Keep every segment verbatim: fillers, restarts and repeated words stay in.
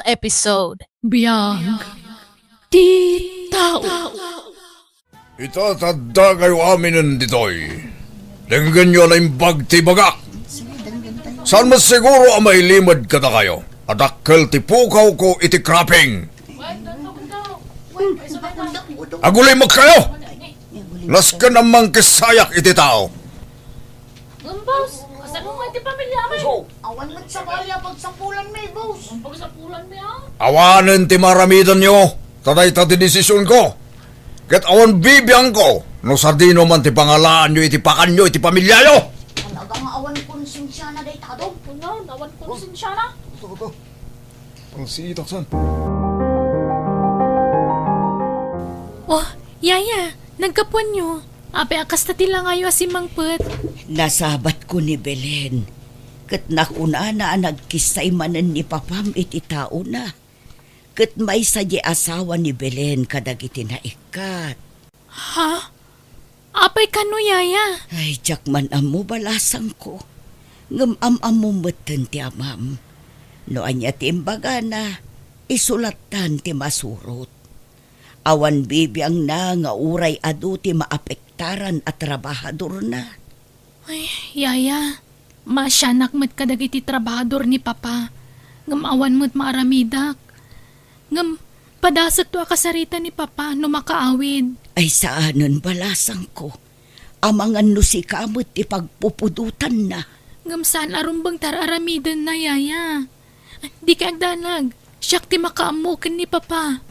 episode. Biag ti tao. Ita, ta addakayo aminen ditoy. Denggenyo a naimbag ti ibagak. Saan met siguro a mailimed kadakayo a dakkel ti pukawko iti cropping. Agulimek kayo! Nasken a mangkissayak iti tao. Ngem, boss, kasano nga ti pamilya mi? Awan met sabali a pagsapulan mi, boss. Ang pagsapulan mi, ah? Awanen ti maaramidenyo, ta dayta ti desisionko. Ket awan bibiangko no sadino man ti pangalaanyo iti pakanyo iti pamilyayo. Talaga nga awan konsensiana dayta, Dong. Ano? Awan konsensiana? Ito, ito. Ang sitak san? Oh, yaya, naggapuanyo. Apay a kasta ti langayo a simmangpet? Nasabatko ni Belen, ket nakunana a nagkissay manen ni papam iti taona. Ket maysa diay asawa ni Belen kadagiti naikkat. Ha? Apay kano, yaya? Ay, diak man ammo, balasangko. Ngem am-ammom metten ti amam. No ania ti imbagana, isulatdan ti masurot. Awan bibiangna nga uray adu ti maapektaran a trabahadorna. Ay, yaya, maasianak met kadagiti trabahador ni papa, ngem awan met maaramidak. Ngem padasekto a kasarita ni papa no makaawid. Ay, saanen, balasangko. Amangan no sika met ti pagpupudotanna. Ngem saan a rumbeng ti ar-aramidenna, yaya. Dikay agdanag. Siak ti makaammo ken ni papa.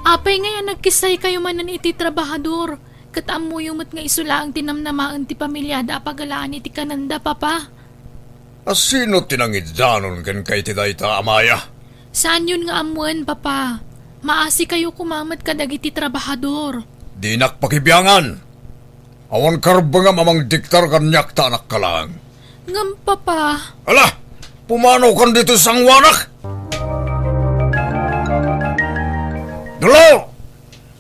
Apay ngay a nagkissaykayo manen iti trabahador, ket ammoyo met nga isu laeng ti namnamaen ti pamiliada a pagalaan iti kanenda, papa? A sino ti nangidanon kenka iti dayta, Amaya? Saanyon nga ammoen, papa. Maasikayo koma met kadagiti trabahador. Dinak pakibiangan. Awan karbengam a mangdiktar kaniak ta anakka laeng. Ngem, papa. Ala! Pumanaw kan ditoy sangoanak! Dolor!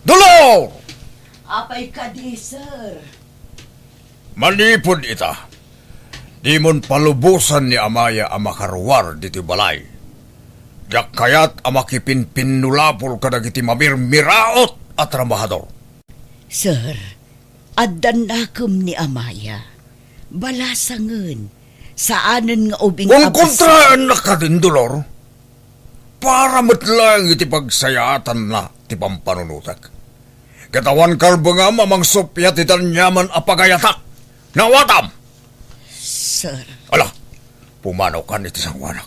Dolor! Apay kadi, sir? Manipud ita, dimon palubosan ni Amaya a makaruar ditoy balay. Diak kayat a makipinpinnulapol kadagiti mamirmiraot a trabahador. Sir, addan nakem ni Amaya. Balasangen, saanen nga ubing a kontraennak kadin, Dolor. Para met laeng iti pagsayaatanna ti pampanunotek. Ket awan karbengam a mangsuppiat iti aniaman a pagayatak. Naawatam? Sir. Ala, pumanaw kan iti sangoanak.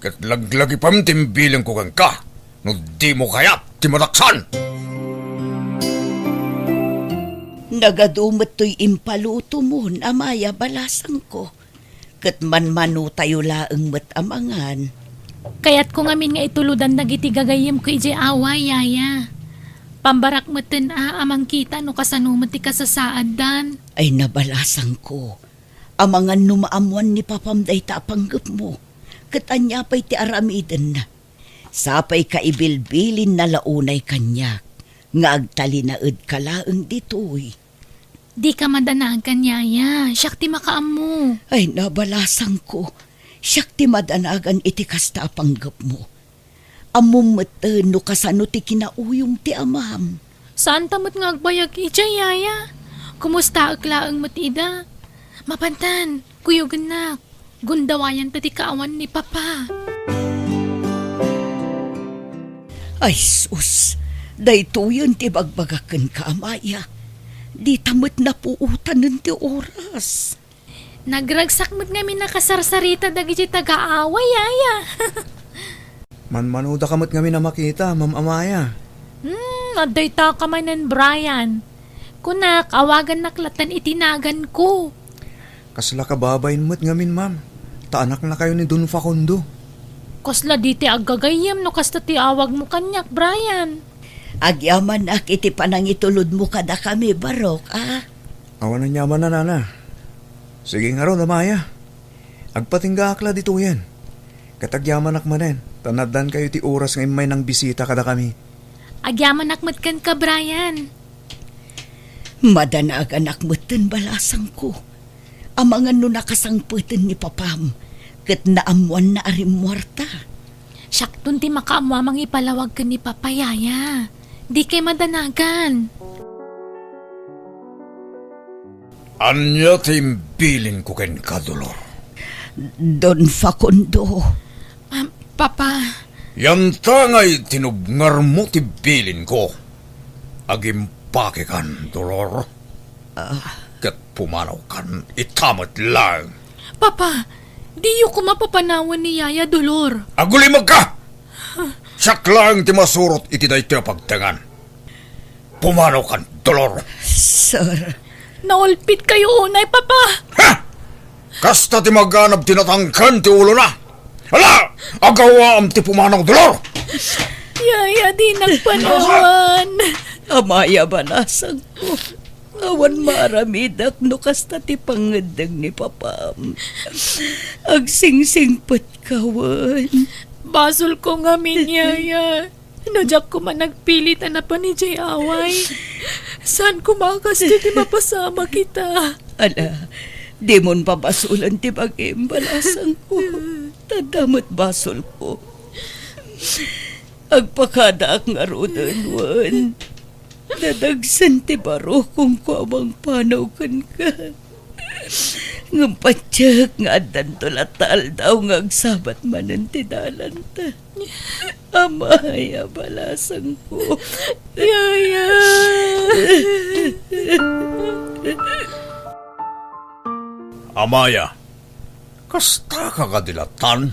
Ket laglagipem ti imbilinko kenka no dimo kayat ti mataksan. Nagadu met toy impalutomon, Amaya, balasangko. Ket manmanotayo laeng met a mangan. Kayatko ngamin nga itulodan dagiti gagayyemko idiay away, yaya. Pambarak metten a, a mangkita no kasano met ti kasasaaddan. Ay, nabalasangko. Amangan no maammoan ni papam dayta a panggepmo, ket ania pay ti aramidenna? Sapay ka ibilbilinna la unay kaniak nga agtalinaedka laeng ditoy. Dika madanagan, yaya. Siak ti makaammo. Ay, nabalasangko. Siak ti madanagan iti kasta a panggepmo. Ammom metten no kasano ti kinauyong ti amam. Saanta met nga agbayag idiay, yaya. Kumustaek laeng met ida. Mapantan, kuyogennak. Gundawayanta ti kaawan ni papa. Ay, sus, daytoyen ti bagbagak kenka, Amaya. Dita met napuotanen ti oras. Nagragsak met ngamin a kasarsarita dagiti taga-away, yaya. Manmanoda ka met ngamin a makita, Ma'am Amaya. Hmm, adda ita ka manen, Brian. Kunak, awagannak lattan iti naganko. Kasla kababain met ngamin, ma'am, ta anaknakayo ni Don Facundo. Kasla di ti aggagayyem no kasta ti awagmo kaniak, Brian. Agyamanak iti panangitulodmo kadakami, Barok, a? Awan aniaman a, nana. Sige ngarud, Amaya. Agpatinggaak la ditoyen. Ket agyamanak manen, ta naaddankayo ti oras nga immay nangbisita kadakami. Agyamanak met kenka, Brian. Madanaganak metten, balasangko. Amangan no nakasangpeten ni papam, Ket naammoanna a rimmuarta. Siakton ti makaammo a mangipalawag ken ni Papa, Yaya. Dikay madanagan. Ania ti imbilinko kenka, Dolor? Don Facundo. Ah, Papa. Yanta nga itinubngarmo ti bilinko. Agimpakekan, Dolor. Ah. Ket pumanawkan ita met laeng. Papa, diyo koma papanawen ni Yaya, Dolor. Agulimekka! Siak laeng ti masurot iti daytoy a pagtengan. Pumanawkan, Dolor. Sir. Naulpitkayo unay, Papa. Ha! Kasta ti maganab ti natangken ti ulona. Ala! Agawaam ti pumanaw, Dolor! Yaya, di nagpanawan. Amaya, balasangko. Awan maaramidak no kasta ti pangngeddeng ni Papam. Agsingsingpetka wen. Basolko ngamin, Yaya. No diak koma nagpilit a napan idiay away, saan koma a kastoy ti mapasamak ita. Ala, dimon pabasolen ti bagim, balasangko. Ta adda met basolko. Agpakadaak ngaruden wen. Nadagsen ti barukongko a mangpanaw kenka. Ngem patiek nga addanto latta aldaw nga agsabat manen ti dalanta. Amaya, balasangko. Yaya. Amaya, kastaka kadi lattan?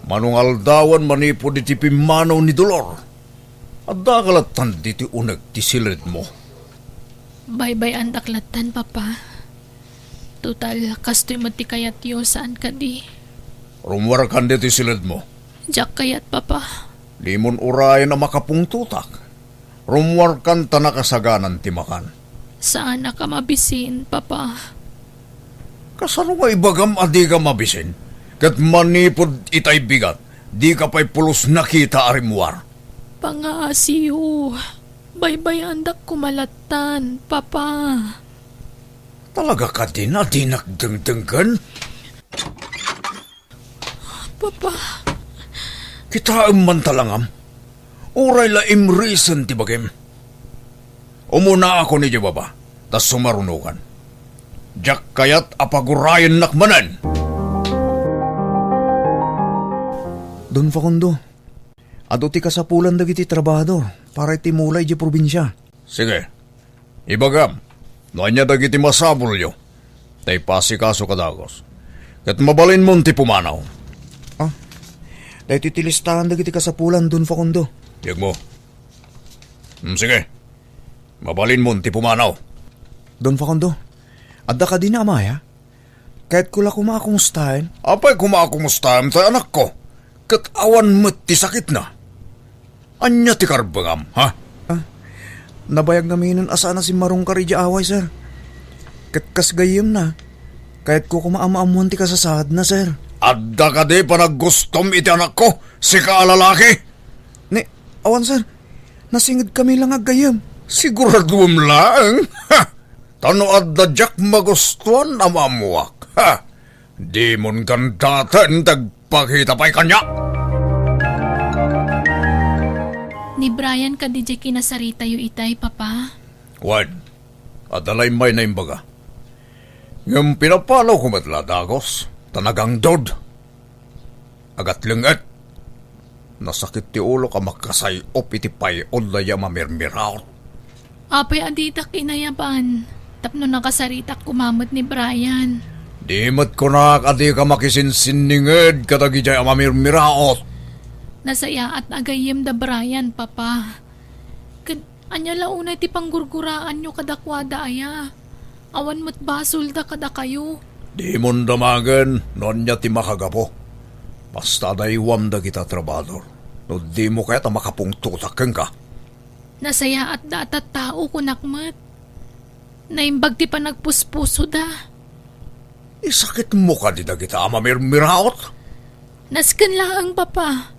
Manungaldawan manipud iti pimmanaw ni Dolor. Addaka lattan ditoy uneg ti siledmo. Baybay-andak lattan, Papa. Total, kastoy met ti kayatyo, saan kadi? Rummuarkan ditoy siledmo. Diak kayat, Papa. Dimon urayen a makapungtotak. Rummuarkan ta nakasaganan ti makan. Saanak a mabisin, Papa. Kasano nga ibagam a dika mabisin? Ket manipud itay bigat, dika pay pulos nakita a rimmuar. Pangaasiyo, baybay-andak koma lattan, Papa. Talaga kadin a dinak dengdenggen? Papa. Kitaem man ta langam. Uray la imrisen ti bagim. Umunaakon idiay baba, ta sumarunokan. Diak kayat a pagurayennak manen. Don Facundo, adu ti kasapulan dagiti trabahador para iti mula idiay probinsia. Sige. Ibagam no ania dagiti masapulyo, ta ipasikaso kadagos. Ket mabalinmon ti pumanaw. Ah, daytoy ti listahan dagiti kasapulan, Don Facundo. Biagmo. Hmm, sige. Mabalinmon ti pumanaw. Don Facundo, adda kadi ni Amaya? Kayatko la koma a kumustaen. Apay koma a kumustaem tay anakko? Ket awan met ti sakitna. Ania ti karbengam, ha? Ah, nabayag ngaminen a saan a simmarungkar idiay away, sir. Ket kas gayyemna, kayatko koma a maammoan ti kasasaadna, sir. Adda kadi panaggustom iti anakko, sika a lalaki? Ni, awan, sir. Nasingedkami la nga aggayyem. Siguraduem laeng. Ha! Ta no adda diak magustuan a maammoak, ha! Dimon gandaten ti agpakita pay kaniak. Ni Brian kadi diay kinasaritayo itay, Papa? Wen, adda la immay naimbaga. Ngem pinapalawko met la a dagos, ta nagangdod. Agatleng-et. Nasakit ti ulok a makasay-op iti pay-od dayta a mamirmiraot. Apay a ditak inayaban tapno nakasaritak koma met ni Brian? Di met kunak a dika makisinsinninged kadagidiay a mamirmiraot. Nasayaat a gayyem da Brian, Papa. Ket ania la unay ti panggurguraanyo kadakuada aya? Awan met basolda kadakayo. Dimon damagen no ania ti makagapu. Basta adaywam dagita a trabahador no dimo kayat a makapungtotak kenka. Nasayaatda a tattao, kunak met. Naimbag ti panagpuspusoda. Isakitmo kadi dagita a mamirmiraot? Nasken laeng, Papa.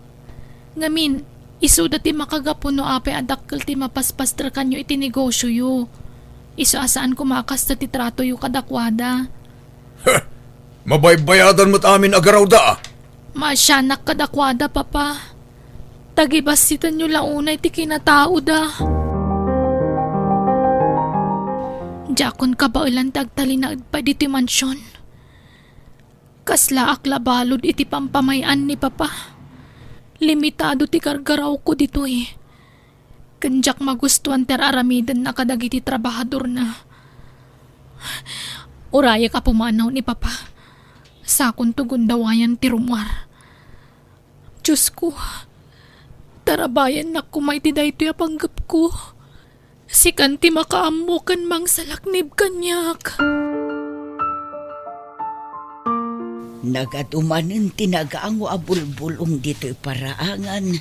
Ngamin, isuda ti makagapu no apay a dakkel ti mapaspastrakanyo iti negosioyo. Isu a saan koma a kasta ti tratoyo kadakuada. Heh! Mabaybayadan met amin a garawda. Maasianak kadakuada, Papa. Tagibassitanyo la unay ti kinataoda. Diakon kabaelan ti agtalinaed pay ditoy mansion. Kaslaak la balud iti pampamay-an ni Papa. Limitado ti gargarawko ditoy. Ken diak magustuan ti ar-aramidenna kadagiti trabahadorna. Urayek a pumanaw ni Papa. Sakonto gundawayam ti rummuar. Diosko, tarabayannak koma iti daytoy a panggepko. Sikan ti makaammo ken mangsalaknib kaniak. Nagadu manen ti nagango a bulbulong ditoy paraangan.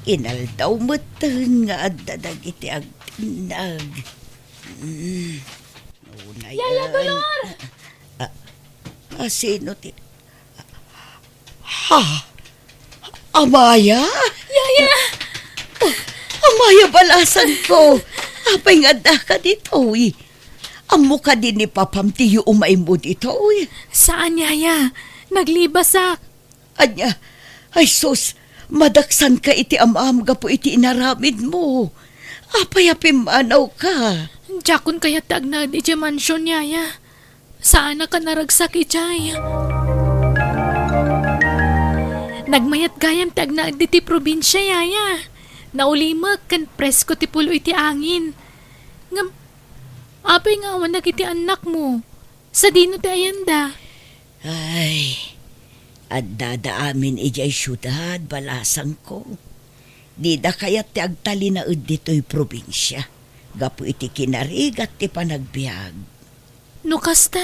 Inaldaw metten nga adda dagiti agtinnag. Mm. Unayen. Yaya Dolor! Ah, ah, sino ti, ha? Amaya? Yaya! Oh, Amaya, balasangko! Apay nga addaka ditoy? Ammo kadi ni Papam ti yuumaymo ditoy? Saan, Yaya. Naglibasak. Ania, ay sus, madaksanka iti amam gapu iti inaramidmo. Apay a pimmanawka? Diakon kayat ti agnaed idiay mansion, Yaya. Saanak a naragsak idiay. Nagmayat gayam ti agnaed ditoy probinsia, Yaya. Naulimek ken presko ti pulo iti angin. Ngem, apay nga awan dagiti annakmo? Sadino ti ayanda? Ay, addada amin idiay siudad, balasangko. Dida kayat ti agtalinaed ditoy probinsia, gapu iti kinarigat ti panagbiag. No kasta,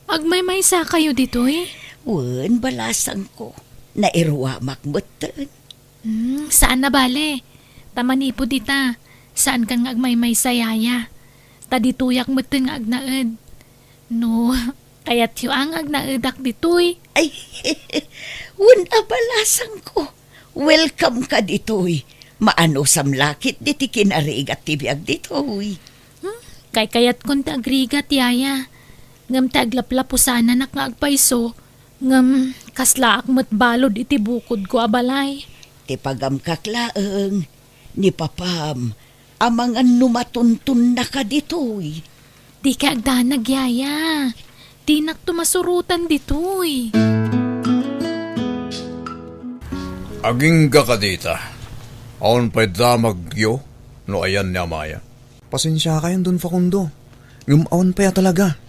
agmaymaysakayo ditoy? Wen, balasangko. Nairuamak metten. Hmm, saan a bale. Ta manipud ita, saankan nga agmaymaysa, Yaya. Ta ditoyak metten nga agnaed. No, kayatyo a nga agnaedak ditoy? Ay, wen a, balasangko. Welcome ka ditoy. Maanusam la ketdi ti kinarigat ti biag ditoy. Hmm, kaykayatkon ti agrigat, Yaya. Ngem ti aglaplapo sananak nga agpayso, ngem kaslaak met balud iti bukodko a balay. Ti pagamkak laeng, ni Papam, amangan no matuntonnaka ditoy. Dika agdanag, Yaya. Dinakto masurotan ditoy. Agingga kadita. Awan pay damagyo no ayan ni Amaya. Pasensiakayon, Don Facundo. Ngem awan pay a talaga.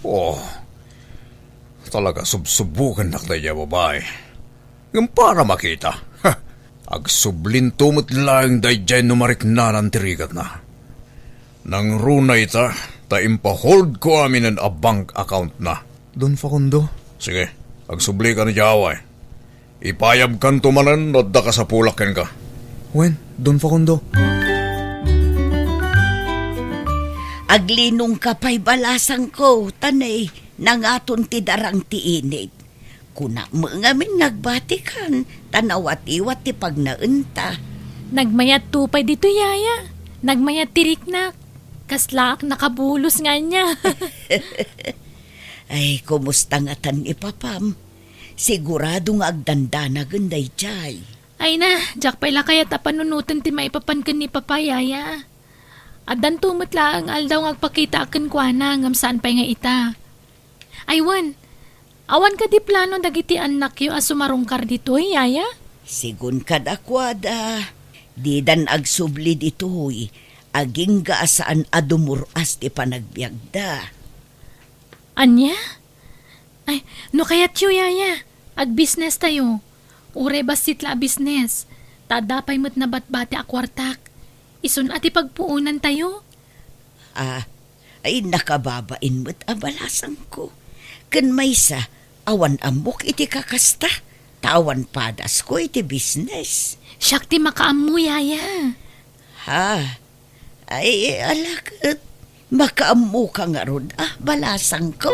Oh, talaga subsubokennak daydiay a babai. Ngem para makita, ha, agsublinto met laeng daydiay no mariknanan ti rigatna. Nangruna ita ta impaholdko aminen a bank accountna. Don Facundo. Sige, agsublika idiay away. Ipayabkanto manen no adda kasapulak kenka. Wen, Don Facundo. Aglinongka pay, balasangko, ta nay, nangaton ti darang ti init. Kunak met ngamin nga agbatikan, ta nawatiwat ti pagnaenta. Nagmayatto pay ditoy, Yaya. Nagmayat ti riknak. Kaslaak nakabulos nga ania. Ay, kumusta ngatan ni Papam? Sigurado nga agdandanagen daydiay. Ay na, diak pay la kayat a panunoten ti maipapan ken ni Papa, Yaya. Addanto met laeng aldaw nga agpakitaak kenkuana, ngem saan pay nga ita. Ay wen, awan kadi plano dagiti annakyo a sumarungkar ditoy, Yaya? Sigun kadakuada, didan agsubli ditoy, agingga a saan a dumur-as ti panagbiagda. Ania? Ay, no kayatyo, Yaya, agbisnestayo. Uray bassit la a bisnes, ta adda pay met nabatbati a kuartak. Isun a ti pagpuonantayo. Ah, ay, nakababain met a balasangko. Ken maysa, awan ammok iti kakasta, ta awan padasko iti bisnes. Siak ti makaammo, Yaya. Ha? Ay, ala ket, makaammoka ngarud, ah, balasangko.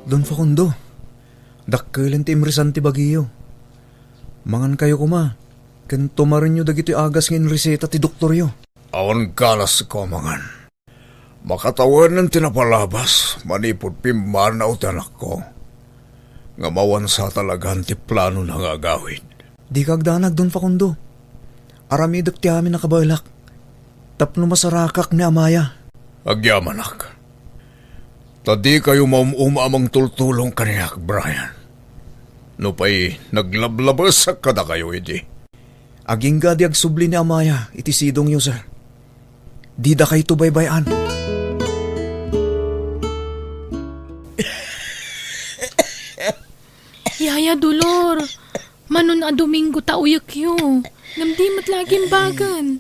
Don Facundo, dakkelen ti imrisan ti bagiyo. Mangankayo koma, Ken tumarenyo dagitoy agas nga inreseta ti doktoryo. Awan galasko amangan. Makatawenen ti napalabas manipud pimmanaw ti anakko. Ngem awan sa talagan ti planona nga agawid. Dika agdanag, Don Facundo. Aramidek ti amin a kabaelak tapno masarakak ni amaya. Agyamanak. Ta dikayo maum-uma a mangtultulong kaniak, Brian. Nupay naglablabesak kadakayo idi. Agingga di agsubli ni amaya iti sidongyo, sir. Didakayto baybay-an. Yaya Dolor, manon a Domingo ta uyekyo. Ngem di met la agimbagen.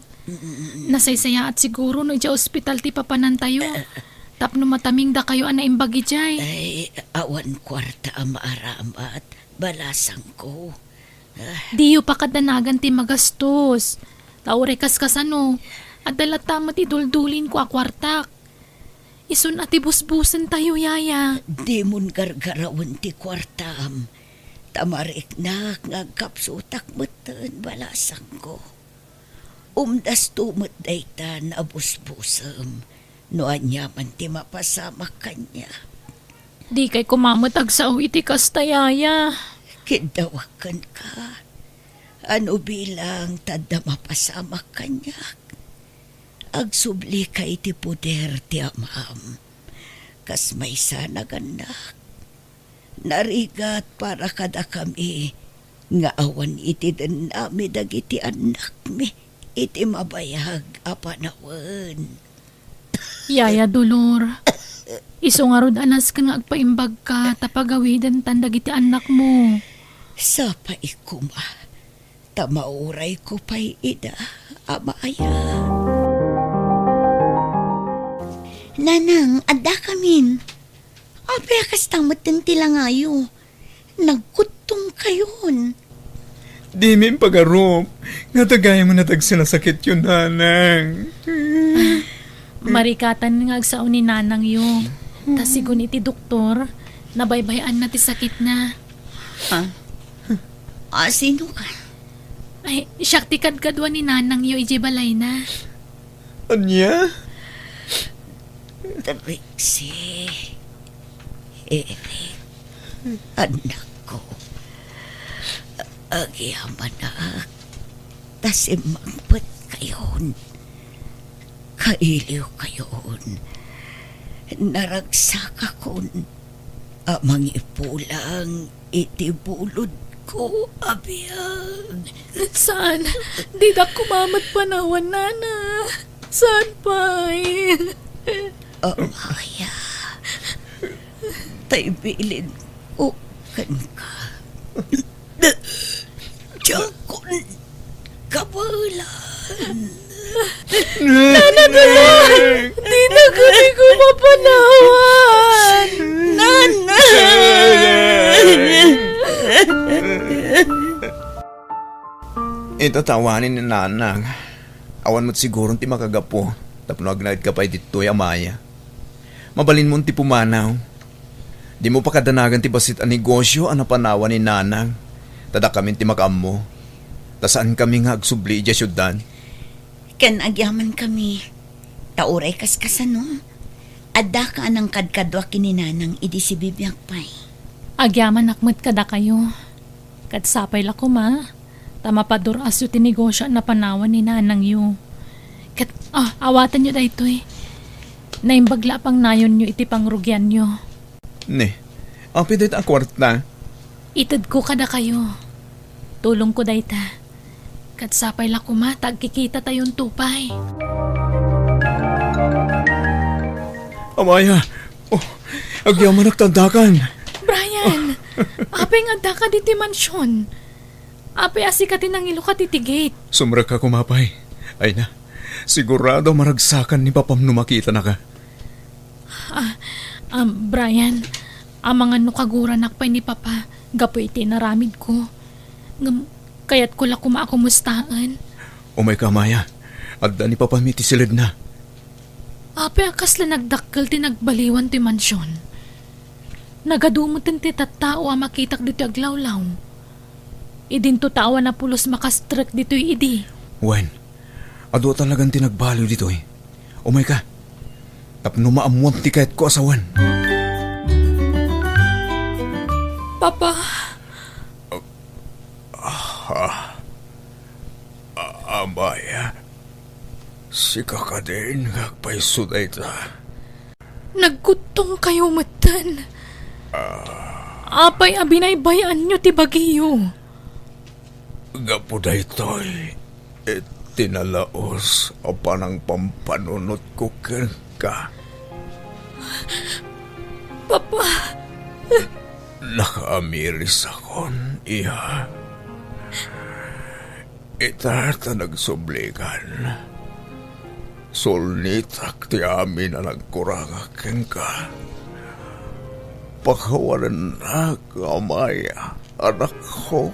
Nasaysayaat siguro no idiay ospital ti papanantayo. Tapno mataming dakayo a naimbag idiay. Ay, awan kuarta a maaramat, balasangko. Diyo pakadanagan ti magastos. Ta uray kaskasano, adda latta met iduldulinko a kuartak. Isun a ti busbusentayo, yaya. Dimon gargarawen ti kuartam. Ta mariknak nga agkapsutak metten, balasangko. Umdasto met dayta a busbusem no aniaman ti mapasamak kaniak. Dikay koma met agsao iti kasta, yaya. Kiddawak kenka. Ano bilang ta adda mapasamak kaniak? Agsublika iti poder ti Amam. Kas maysa, nagannak. Narigat para kadakami nga awan iti dennami dagiti annakmi iti mabayag a panawen. Yaya Dolor, isu ngarud a nasken nga agpaimbagka ta pagawidentan dagiti annakmo. Sapay koma, ta maurayko pay ida, amaya. Nanang, addakamin. Apay a kasta metten ti langayo? Nagkuttongkayon. Dimi impagarup nga dagayem a nadagsel a sakityo, nanang. Marikatan nga agsao ni nanangyo. Ta sigun iti doktor, nabaybay-anna ti sakitna. Ha? Ah, sino ka? Ay, siak ti kadkadua ni nanangyo idiay balayna. Ania? Trixie. Eric. Annakko. Agyamanak. Ta simmangpetkayon. Kailiwkayon. Naragsakakon a mangipulang iti bulodko a biag. Saan? Didak koma met panawan, nana. Saan pay? Amaya, tay bilinko kenka. Diakon kabaelan. Nana, Dina, dina kami ko mapanawan. Nana! Ita ta awanen ni nanang. Awan met siguron ti makagapu tapno agnaedka pay ditoy, amaya. Mabalinmon ti pumanaw. Dimo pakadanagan ti bassit a negosio a napanawan ni nanang. Ta dakamin ti makaammo. Ta saankami nga agsubli idiay siudad. Ken agyamankami, ta uray kaskasano, addaka a nangkadkadua ken ni nanang idi sibibiag pay. Agyamanak met kadakayo. Ket sapay la koma, ta mapadur-asyo ti negosio a napanawan ni nanangyo. Ket, ah, awatenyo daytoy. Naimbag la a pangnayonyo iti pangrugianyo. Ne, apay dayta a kuarta? Itedko kadakayo. Tulongko dayta. Ket sapay la koma ta agkikitatayon to pay. Amaya, oh, agyamanak ta addakan. Brian, apay nga addaka diti mansion? Apay a sika ti nangilukat iti gate? Sumrekka koma pay. Ay na, sigurado a maragsakan ni papam no makitanaka. Ah, um, Brian, amangan no kaguranak pay ni Papa gapu iti inaramidko. Ngem, kayatko la koma a kumustaen. Umayka, Maya. Adda ni Papam iti siledna. Apay a kasla nagdakkel ti nagbaliwan ti mansion? Nagadu metten ti tattao a makitak ditoy aglawlaw. Idinto ta awan a pulos makastrek ditoy idi. Wen, adu a talagan ti nagbaliw ditoy. Umayka. Tapno maammuam ti kayatko a sawen. Papa. Ah, ah, Amaya, sika kadin nga agpayso dayta? Nagkuttongkayo metten. Ah. Apay a binaybay-anyo ti bagiyo? Gapu daytoy, iti nalaus a panangpampanunotko kenka. Papa. Nakaamirisakon, iha. Ita ta nagsublikan. Sulnitak ti amin a nagkurangak kenka. Pakawanennak, Amaya, anakko.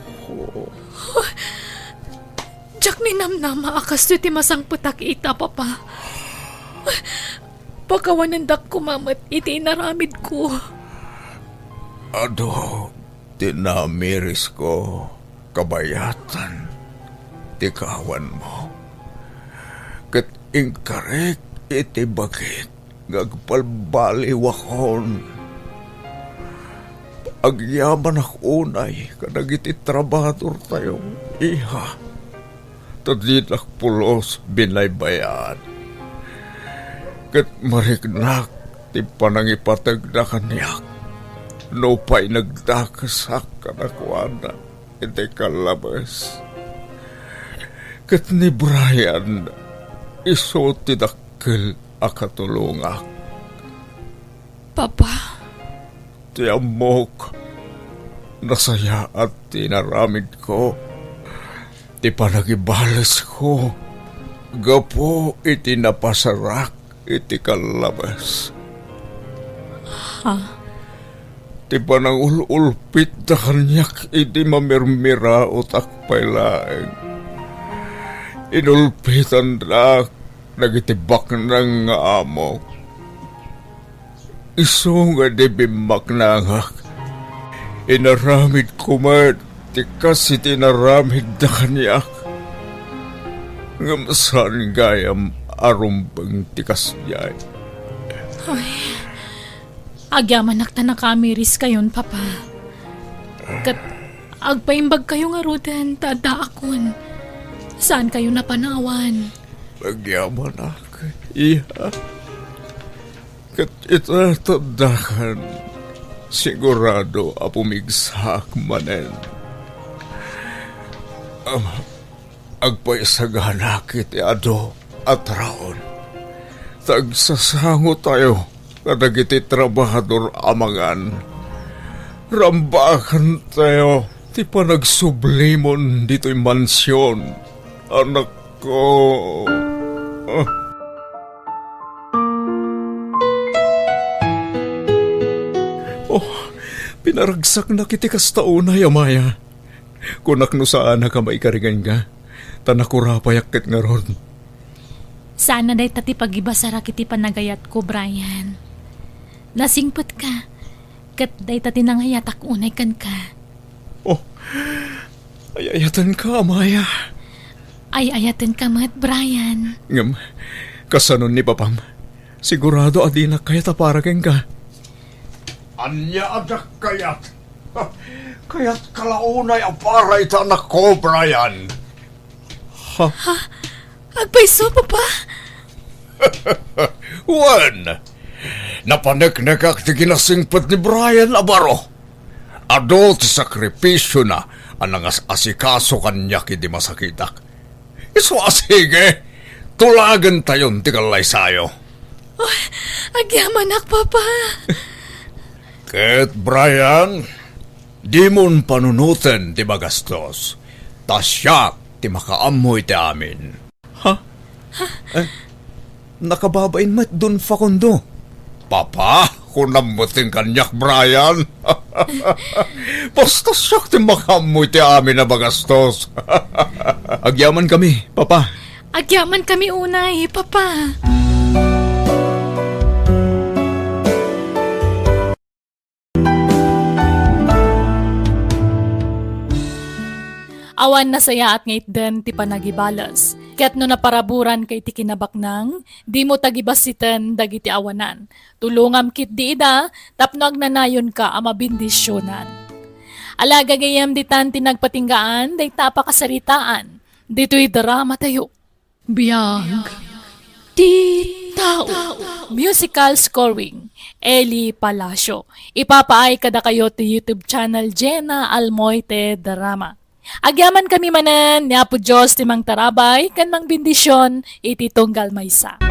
Diak ninamnama a kastoy ti masangpetak ita, Papa. Pakawanendak koma met iti inaramidko. Adu ti naamirisko kabayatan ti kawanmo, ket inkarik iti bagik nga agbalbaliwakon. Agyamanak unay kadagiti trabahadortayo, iha, ta dinak pulos binaybay-an. Ket mariknak ti panangipategna kaniak nupay nagdakesak kadakuada iti kallabes. Ket ni Brian, isu ti dakkel a katulongak. Papa. Ti ammok, nasayaat ti inaramidko, ti panagibalesko gapu iti napasarak iti kallabes. Ha? Ti panangul-ulpitda kaniak idi mamirmiraotak pay laeng. Inulpitandak dagiti baknang nga amok. Isu nga idi bimmaknangak, inaramidko met ti kas iti inaramidda kaniak. Ngem saan gayam a rumbeng ti kasdiay. Ay, agyamanak ta nakaamiriskayon, Papa. Ket agpaimbagkayo ngaruden ta addaakon. Saankayo napanawan. Agyamanak, iha. Ket ita ta addakan, sigurado a pumigsaak manen. Am, agpaisaganak iti adu a taron, ta agsasangotayo kadagiti trabahador a mangan. Rambakantayo ti panagsublimon ditoy mansion, anakko. Ah. Oh, pinaragsaknak iti kasta unay, Amaya. Kunak no saanak a maikariganka, ta nakurapayak ket ngarud. Saan a dayta ti pagibasarak iti panagayatko, Brian. Nasingpetka, ket dayta ti nangayatak unay kenka. Oh, ay-ayatenka, Amaya. Ay-ayatenka met, Brian. Ngem, kasano ni Papam? Sigurado a dinak kayat a para kenka. Ania a diak kayat? Kayatka la unay a para iti anakko, Brian. Ha? Ha? Agpayso, Papa? Wen, napaneknekak ti kinasingpet ni Brian a baro. Adu ti sakripisiona a nangas-asikaso kaniak idi masakitak. Isu a sige, tulagentayon ti kallaysayo. Oh, agyamanak, Papa. Ket, Brian, dimon panunoten ti magastos, ta siak ti makaammo iti amin. Ha? Eh, nakababain met Don Facundo. Papa, kunam met kaniak, Brian. Basta siak ti makaammo iti amin a magastos. Agyamankami, Papa. Agyamankami unay, Papa. Awan nasayaat nga itden ti panagibales. Ket no naparaburanka iti kinabaknang, dimo tagibassiten dagiti awanan. Tulongam ketdi ida tapno agnanayonka a mabendisionan. Ala, gagayyem, ditan ti nagpatinggaan dayta a pakasaritaan ditoy drama tayo. Biag ti tao. Musical scoring, Eli Palacio. Ipapaay kadakayo ti YouTube channel Jenna Almoite Drama. Agyaman kami manen ni Apo Dios ti mangtarabay ken mangbendision iti tunggal maysa.